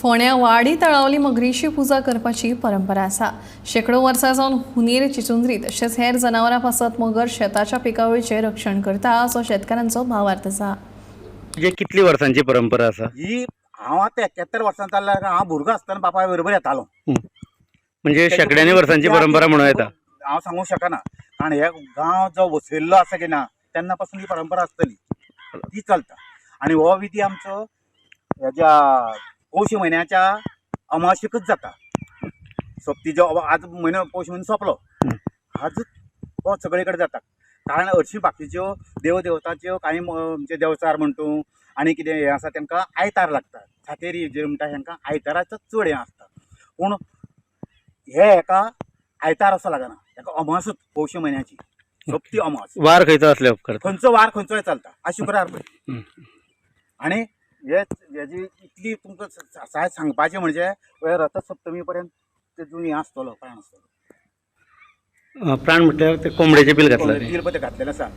फोंड्या वाडी तळावली मगरीची पुजा करपाची परंपरा आसा. शेकडो वर्सां जावन हुनीर, चिचुंद्री तशेंच हेर जनावरां पासत मगर शेताच्या पिकावळीचें रक्षण करता असो शेतकारांचो भावार्थ आसा. म्हणजे कितली वर्सांची परंपरा आसा? ही हांव आतां 71 वर्सां चल्ला. हांव भुरगो आसतना बापाय बरोबर येतालो. म्हणजे शेंकड्यांनी वर्सांची परंपरा म्हणूं येता. हांव सांगूंक शकना, कारण हे गांव जो वसयल्लो आसा की ना तेन्ना पासून ही परंपरा आसतली, ती चलता. आनी हो विधी आमचो हेज्या पौष म्हयन्याच्या अमावशेकच जाता. सोंपती जो आज म्हयनो पौष म्हयनो सोंपलो, आज हो सगळे कडेन जाता. कारण हरशीं बाकीच्यो देव देवताच्यो कांय म्हणजे देवचार म्हण तूं आनी कितें हें आसा, तांकां आयतार लागता. सातेरी जे म्हणटा तांकां आयताराचो चड हें आसता. पूण हे हेका आयतार असो लागना, हेका अमासूच पौष म्हयन्याची सोंपती अमास. वार खंयचो असले उपकारता? खंयचो वार खंयचोय चलता, आज शुक्रार पळय. आनी हे हेजी इतली तुमकां सायज सांगपाचें म्हणजे हे रथसप्तमी पर्यंत तेजून हें आसतलो, प्राण आसतलो. प्राण म्हटल्यार ते कोंबडेचें बील घातलां. बील पळय तें घातलेलें आसा.